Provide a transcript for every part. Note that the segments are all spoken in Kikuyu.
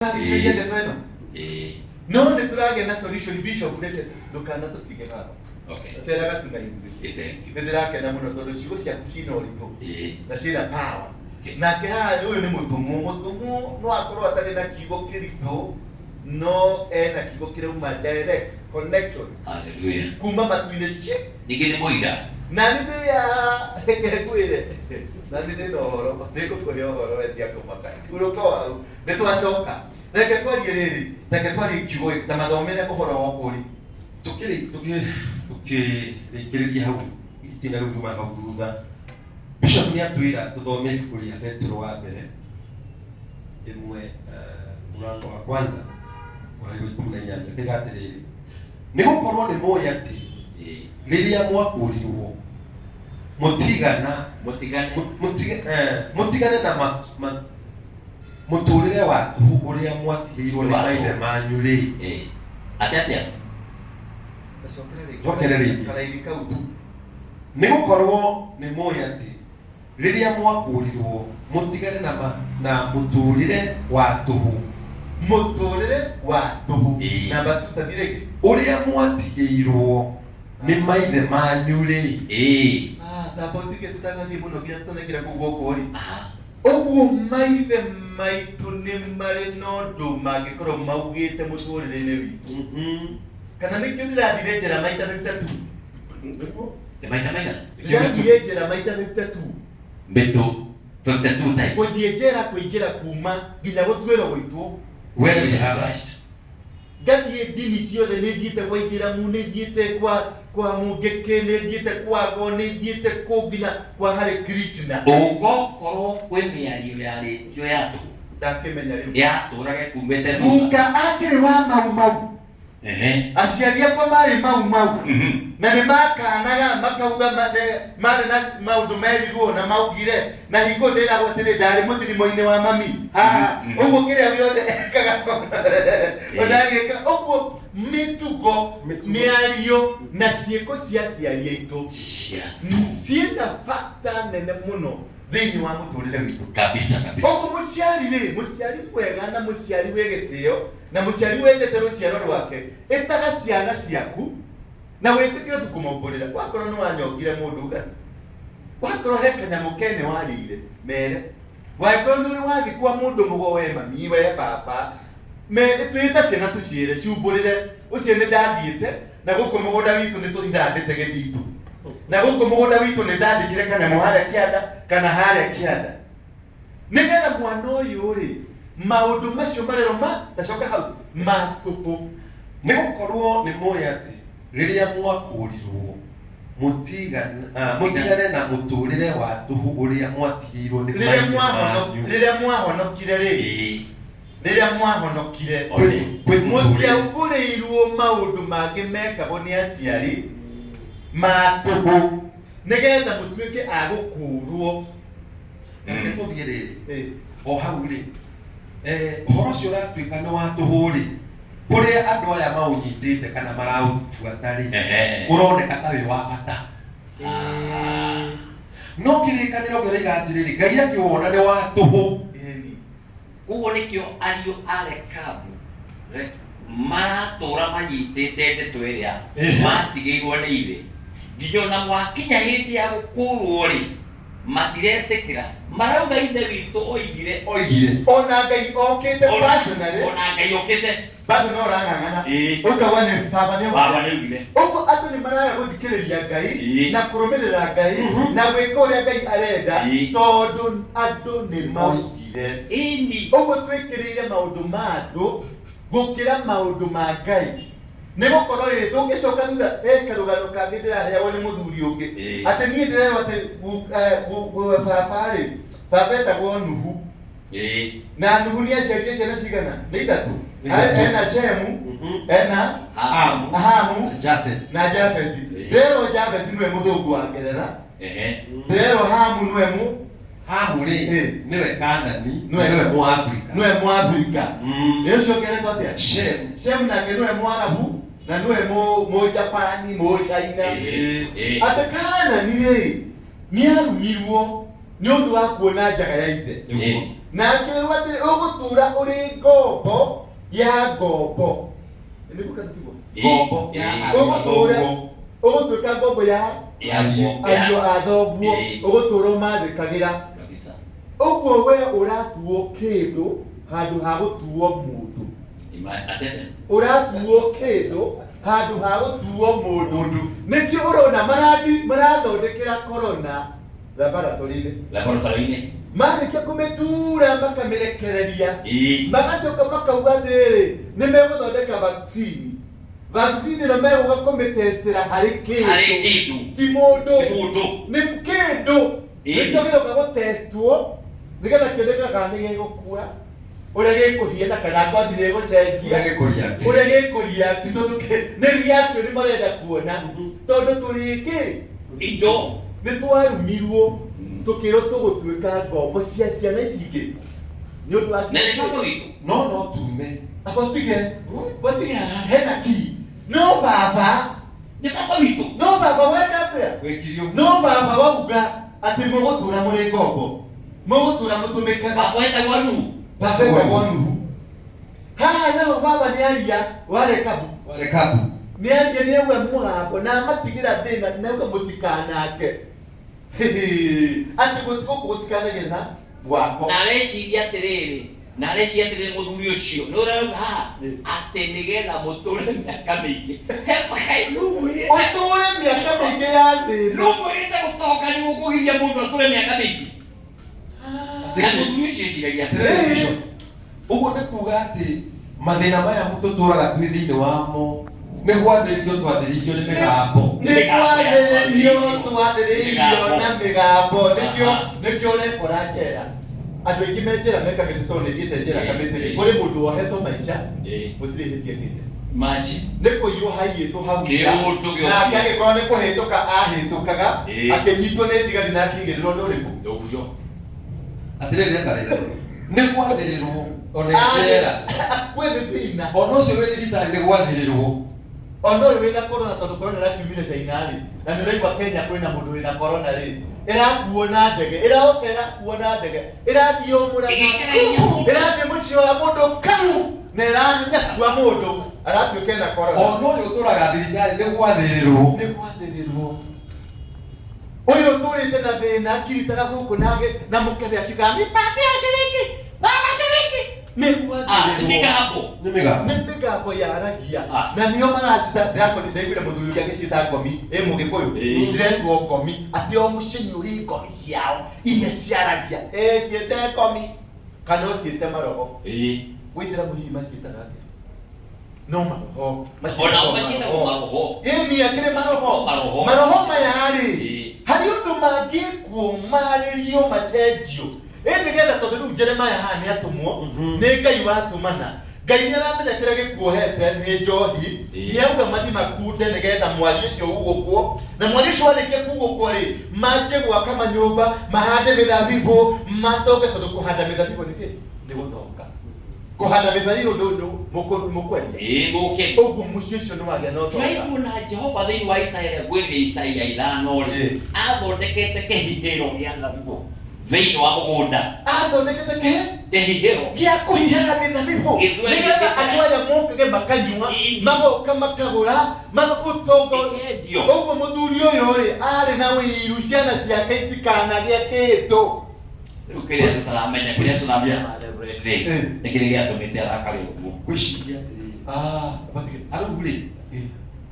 Tũrathikĩrĩria ndeto ĩno. Ĩĩ. No nĩ tũragĩa na solution, Bishop, reke ndũkanatũtige baba. Okay. Ceraga tu na ithuĩ. Ĩĩ, thank you. Nĩ ndĩrakena mũno tondũ ciugo ciaku ciĩna ũritũ Ĩĩ. na ciĩna power. Okay. Nake haha ũyũ nĩ mũtũmwo. Mũtũmwo no akorwo atarĩ na kiugo kĩritũ, no ena kiugo kĩrauma direct connection Hallelujah. kuma matu-inĩ ci. Ningĩ nĩ mũira. Na nĩ ndĩya, reke ngwĩre, na nĩ ndĩ na ũhoro, nĩ ngũkũhe ũhoro wetia kũmaka. Urũka wau. Nĩ twacoka. Reke twarie rĩrĩ, reke twarie kiugo gĩkĩ, ta mathomere ũhoro wa ũkũũri. Tũkĩrĩ tũkĩ tũkĩrĩkĩrĩria hau itina rĩu riuma hau thutha, Bishop nĩ atwĩra tũthome ibuku rĩa Petero wa mbere ĩmwe, mũrango wa kwanza mũhari wa 18, rĩga atĩrĩrĩ, nĩ gũkorwo nĩ mũĩ atĩ rĩrĩa mwakũũrirwo mũtigana Mũtigane. Mũtigane na mũtũrĩre wa tũhũ ũrĩa mwatigĩirwo nĩ Wa maithe tũhũ. manyu rĩ. Ĩĩ. Atĩa atĩa? Tacokere rĩngĩ. Cokere rĩngĩ. Karaini kau tu. Nĩ gũkorwo nĩ mũĩ atĩ rĩrĩa mwakũũrirwo mũtigane na mũtũrĩre wa tũhũ. Mũtũrĩre wa tũhũ. Ĩĩ. Namba tu, tathiĩ rĩngĩ. Ũrĩa mwatigĩirwo nĩ maithe manyu rĩ. Ĩĩ. Ah, tamba ũtige tũtanathiĩ mũno nginya tũtanaingĩra kũu gũkũ rĩ. Aha. Ũguo maithe maitũ nĩ marĩ na ũndũ mangĩkorwo maugĩte mũtũrĩre-inĩ witũ. Kana nĩkĩo ndĩrathire njera maita 52. Nĩ maita maigana? Ndĩrathire njera maita 52. Mbĩtũ 52 times. Gũthiĩ njera kũingĩra kuma nginya gũtuĩrwo gũitwo. We Jesus haha. Christ. Ngathiĩ ndini ciothe, nĩ thiĩte gwa ithĩramu, nĩ thiĩte kwa mũngĩkĩ, nĩ thiĩte kwa go, nĩ thiĩte kũ nginya kwa Hare Krishna. Ũngĩkorwo kwĩ mĩario yarĩtio ya tũhũ. Ndakĩmenya rĩu. Yatũraga ĩkumĩte thutha. Guka akĩrĩ wa Mau Mau. Ehe. Aciari akwa marĩ Mau Mau. Na nĩ makanaga makauga marĩ na maũndũ merirwo na maugire, na hingo ndĩragwo atĩrĩ, ndarĩ mũthirimo-inĩ wa mami haha. Ũguo kĩrĩa gĩothe ekaga ndagĩka ũguo, mĩtugo, mĩario na ciĩko cia aciari aitũ Cia ciĩna bata nene mũno thĩinĩ wa mũtũrĩre witũ. Kabisa kabisa. Ũguo mũciari rĩ, mũciari mwega na mũciari wĩ gĩtĩo na mũciari wendete rũciaro rwake, ĩtaga ciana ciaku na wĩtĩkĩre tu kũmaumbũrĩra. Wakorwo nĩ wanyongire mũndũ, uga tu. Wakorwo he kanyamũ kene warĩire, mere. Wakorwo nĩ ũrĩ wathiĩ kwa mũndũ mũgo, we mami, we baba, me twĩte ciana tũciĩre, ciumbũrĩre. Ũcio nĩ ndathiĩte na gũkũ mũgũnda witũ nĩ tũithandĩte gĩthitũ, na gũkũ mũgũnda witũ nĩ ndathikire kanyamũ harĩa kĩanda kana harĩa kĩanda, nĩgetha mwana ũyũ rĩ, maũndũ macio marero ma tacoka hau ma tũhũ. Nĩ gũkorwo nĩ mũĩ atĩ rĩrĩa mwakũũrirwo mũtigane na mũtũrĩre wa tũhũ ũrĩa mwatigĩirwo nĩ rĩrĩa maithe manyu. Rĩrĩa mwahonokire rĩ, rĩrĩa mwahonokire, One. Kwĩ mũtũrĩre. Mũtiaumbũrĩirwo maũndũ mangĩ mekagwo nĩ aciari ma tũhũ nĩgetha mũtuĩke a gũkũũrwo. Reke tũthiĩ rĩrĩ o hau rĩ, ũhoro ũcio ũratuĩka nĩ wa tũhũ rĩ, kũrĩa andũ aya maũnyitĩte kana maraũbuata rĩ, ũroneka ta wĩ wa bata, no kĩrĩkanĩro kĩroiga atĩrĩrĩ, Ngai akĩwona nĩ wa tũhũ. Ĩni. Koguo nĩkĩo ariũ a Rekabu maratũra manyitĩte ndeto ĩrĩa matigĩirwo nĩ ithe, nginya ona gwakinya hĩndĩ ya gũkũrwo rĩ, matiretĩkĩra, marauga ithe witũ oigire. Oigire. Ona Ngai okĩte personally. Ona Ngai okĩte. Bado no ũrang'ang'ana. Ũkauga nĩ baba nĩ Baba nĩ oigire. Ũguo andũ nĩ maraga gũthikĩrĩria Ngai na kũrũmĩrĩra Ngai na gwĩka ũrĩa Ngai arenda, tondũ andũ nĩ maugire. Ũguo twĩkĩrĩire maũndũ ma andũ gũkĩra maũndũ ma Ngai, nĩ gũkorwo rĩrĩ tũngĩcoka thutha, he karũgano kangĩ ndĩraheagwo nĩ mũthuri ũngĩ, atĩ niĩ ndĩrerwo atĩ baba rĩ, baba etagwo Nuhu. Na Nuhu nĩ aciarire ciana cigana? Nĩ ithatũ. Nĩ ithatũ. Ena Shemu, ena Hamu. Hamu Jafet. Na Jafeti. Ndĩrerwo Jafeti nĩwe mũthũngũ wa Ngeretha. Ndĩrerwo Hamu nĩwe mũ Hamu rĩ, nĩwe Kanani, Nĩwe. Nĩwe Mũafrika. Nĩwe Mũafrika. Ĩ ũcio ũngĩ aretwo atĩa? Shem. Shemu nake nĩwe Mũarabu na nĩwe Mũjapani, Mũchaina. Atĩ Kanani rĩ, nĩ arumirwo nĩ ũndũ wa kuona njaga ya ithe. Na akĩrwo atĩ ũgũtũra ũrĩ ngombo ya ngombo. Nĩguo kana tiguo? Ngombo ya Ũgũtũra ũgũtuĩka ngombo ya ariũ a thoguo, ũgũtũra ũmathĩkagĩra. Kabisa. Ũguo we ũratuo kĩndũ handũ ha gũtuo mũndũ. Atete. Ũratuo kĩndũ handũ ha gũtuo mũndũ. Nĩkĩo ũrona marandi marathondekera corona laboratory-inĩ. Laboratory-inĩ. Marĩkia kũmĩtura makamĩrekereria. Ĩĩ. Magacoka makauga atĩrĩrĩ, nĩ megũthondeka vaccine. Vaccine ĩno megũka kũmĩtestera harĩ Harĩ kĩndũ, kĩndũ. ti mũndũ. Ti mũndũ. Nĩ kĩndũ. Ĩĩ. Nĩkĩo gĩroka gũtestwo nĩgetha kĩoneke kana nĩ gĩgũkua, ũrĩa gĩkũhiana, kana ngothi nĩ ĩgũcenjia, Ũrĩa gĩkũreact. ũrĩa gĩkũreact, tondũ nĩ reaction marenda kuona, tondũ tũrĩ kĩ Indo. Nĩ twarumirwo, tũkĩrwo tũgũtuĩka ngombo cia ciana ici ingĩ nĩ ũndũ wa Na nĩ baba witũ. No tume. Abotige botige haha hena ki no baba. Nĩ baba witũ. No baba weka atĩa? Wĩkirio. No baba wauga atĩ mũgũtũra mũrĩ ngombo, mũgũtũra mũtũmĩkaga. Baba etagwo Nuhu. Baba etagwo Nuhu. Haha naho baba nĩ aria warekabu. Warekabu. Nĩ aria, nĩ auga mũgambo na amatigĩra thĩna, na auga mũtikanake atĩ gũkũ gũtikanagĩe na wako. Na areciria atĩrĩrĩ, na areciria atĩrĩrĩ, mũthuri ũcio nĩ ũrauga haha atĩ nĩgetha mũtũre mĩaka mĩingĩ. Ũtũre mĩaka mĩingĩ ya thĩna. Nũmwĩrĩte gũtonga nĩ gũkũgiria mũndũ atũre mĩaka mĩingĩ. Na mũthuri ũcio eciragia atĩrĩrĩ. Atĩrĩrĩ Bishop, ũguo nĩ kuga atĩ mathĩna maya tũtũraga twĩ thĩinĩ wamo nĩ gwathĩrĩrio twathĩrĩirio nĩ mĩgambo. Nĩ twathĩrĩrio, twathĩrĩirio na mĩgambo. Nĩkĩo ũrekora njera andũ aingĩ me njera me kamĩtĩ, tondũ nĩ thiĩte njera kamĩtĩ rĩ, kũrĩ mũndũ wohetwo maica, gũtirĩ hĩtia ekĩte. Imagine. Nĩ kũiywo haiyĩtwo hau nja. Kĩũndũ gĩothe. Nake agĩkorwo nĩ kũhĩtũka ahĩtũkaga, akĩnyitwo nĩ thigari na akĩigĩrĩrwo ndũ ũrĩkũ. Ũguo. Atĩrĩrĩ, ekarĩte nĩ gwathĩrĩrwo ona njera. Kwĩ nĩ thĩna. Ona ũcio wĩ thibitarĩ nĩ gwathĩrĩrwo. Ona ũyũ wĩna corona, tondũ corona ĩrakiumire China rĩ, na nĩ ũraigua Kenya kwĩna mũndũ wĩna corona rĩ, ĩrakuo na ndege, ĩroka ĩrakuo na ndege, ĩrathiĩ o Mũrang'a, Ĩgĩcaragia mũndũ. ĩrathiĩ mũciĩ wa mũndũ kau na ĩranyakua mũndũ aratuĩka ena corona. Ona ũyũ ũtũraga thibitarĩ nĩ gwathĩrĩrwo. Nĩ gwathĩrĩrwo. Ũyũ ũtũrĩte na thĩna akiritaga gũkũ nage na mũkebe akiugaga nipatie ciringi baba ciringi, nĩ Ah, nĩ gwathĩrĩrwo. mĩgambo. Nĩ mĩgambo. Nĩ mĩgambo yaragia. Ah. Na nĩo maracita ndakoni, ndaiguire mũthuri ũngĩ agĩciĩta ngomi ĩ mũgĩkũyũ. Ciretwo ngomi, atĩ o mũciĩ nĩ ũrĩ ngomi ciao iria ciaragia. Ĩ ciĩte ngomi kana ũciĩte maroho. Gwĩtĩra mũhihi maciĩtaga atĩa? No maroho. Ona maciĩtagwo maroho. Ĩni akĩrĩ maroho. No maroho. Maroho maya rĩ, harĩ ũndũ mangĩkwo marĩrio macenjio ĩ nĩgetha, tondũ rĩu Jeremaya haha nĩ atũmwo nĩ Ngai watũmana. Ngai nĩ aramenya kĩrĩa gĩkuohete nĩ njohi. Nĩ auga mathi makunde nĩgetha mwari ũcio ugũkwo, na mwari ũcio warĩkia kugũkwo rĩ, manjie gwaka manyũmba, mahande mĩthabibũ, matonge, tondũ kũhanda mĩthabibũ nĩ kĩ? Nĩ gũtonga. Kũhanda mĩthabibũ mũkwendia. Ĩĩ, mũkwendia. Ũguo mũciĩ ũcio nĩ wagĩa na ũtonga. Twaigua na Jehova thĩinĩ wa Isaia ngwĩrire Isaia 5 rĩ, athondekete kĩhihĩro gĩa thabibũ thĩinĩ wa mũgũnda. Athondekete kĩ? Kĩhihĩro. Gĩa kũhihaga mĩthabibũ Gĩthweri nĩgetha gĩkĩra. andũ aya mokage makanyua, magoka makagũra, ũtonga. Ĩkendio. Ũguo mũthuri ũyũ rĩ, arĩ na ũiru ciana ciake itikanagĩe kĩndũ. Rĩu kĩrĩa tũtaramenya, kĩrĩa tũramenya rĩ, nĩ kĩrĩa gĩatũmĩte arakare ũguo. Ngwĩciria atĩrĩrĩ, Ah, batige. arĩu rĩ,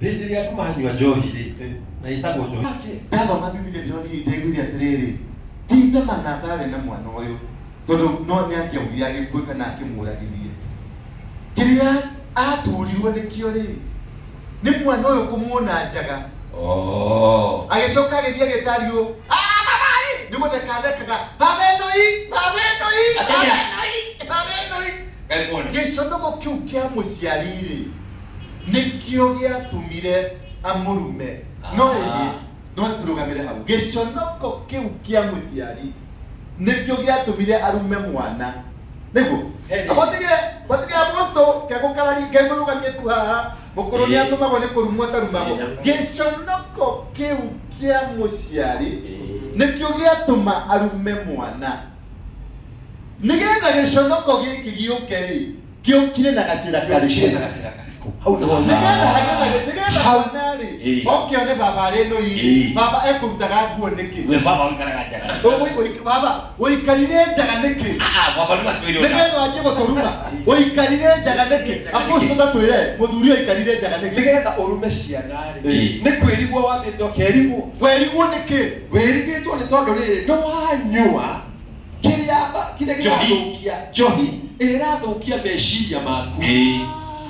hĩndĩ ĩrĩa andũ manyua njohi rĩ, na ĩtagwo njohi. Ndathoma Bibilia ndĩronire, ndaiguire atĩrĩrĩ, ti thamana atarĩ na mwana ũyũ, tondũ no nĩ angĩaugire agĩkue kana akĩmũragithie. Kĩrĩa aturirwo nĩkĩo rĩ, nĩ mwana ũyũ kũmuona njaga. Oh. Agĩcoka agĩthiĩ agĩtario, "Ah, baba rĩ," nĩ gũtheka thekaga, "Baba ĩno ii, baba ĩno ii, baba ĩno ii, baba ĩno ii." Ngai muone. Gĩconoko kĩu kĩa mũciari rĩ, nĩkĩo gĩatũmire amũrume. No ĩĩ, no tũrũgamĩre hau. Gĩconoko kĩu kĩa mũciari nĩkĩo gĩatũmire arume mwana. Nĩguo abotige botige aposto kegũkarari kegũrũgamie tu haha mũkũrũ nĩ atũmagwo nĩ kũrumwo atarumagwo. Gĩconoko kĩu kĩa mũciari nĩkĩo gĩatũma arume mwana. Nĩgetha gĩconoko gĩkĩ gĩũke rĩ, gĩũkire na gacĩra Gĩũkire na karĩkũ? Gacĩra karĩkũ? Hau nĩho Nĩgetha hagĩe na nĩgetha Hau. mwana rĩ, Ĩĩ. oke one baba arĩ nũi, Ĩĩ. baba ekũrutaga nguo nĩkĩ? We baba ũikaraga njaga. Baba ũikarire njaga nĩkĩ? Ah, ah, baba nĩ matwĩre ona. Nĩgetha wanjie gũtũruma, ũikarire njaga nĩkĩ? Apostle tatwĩre, mũthuri ũyũ aikarire njaga nĩkĩ? Nĩgetha ũrume ciana rĩ, Ĩĩ. nĩ kwĩrigwo wambĩte ũkerigwo. Werigwo nĩkĩ? Wĩrigĩtwo nĩ tondũ rĩrĩ, nĩ wanyua kĩrĩa kĩrĩa Njohi. kĩrathũkia njohi ĩrĩa ĩrathũkia meciria maku. Ĩĩ.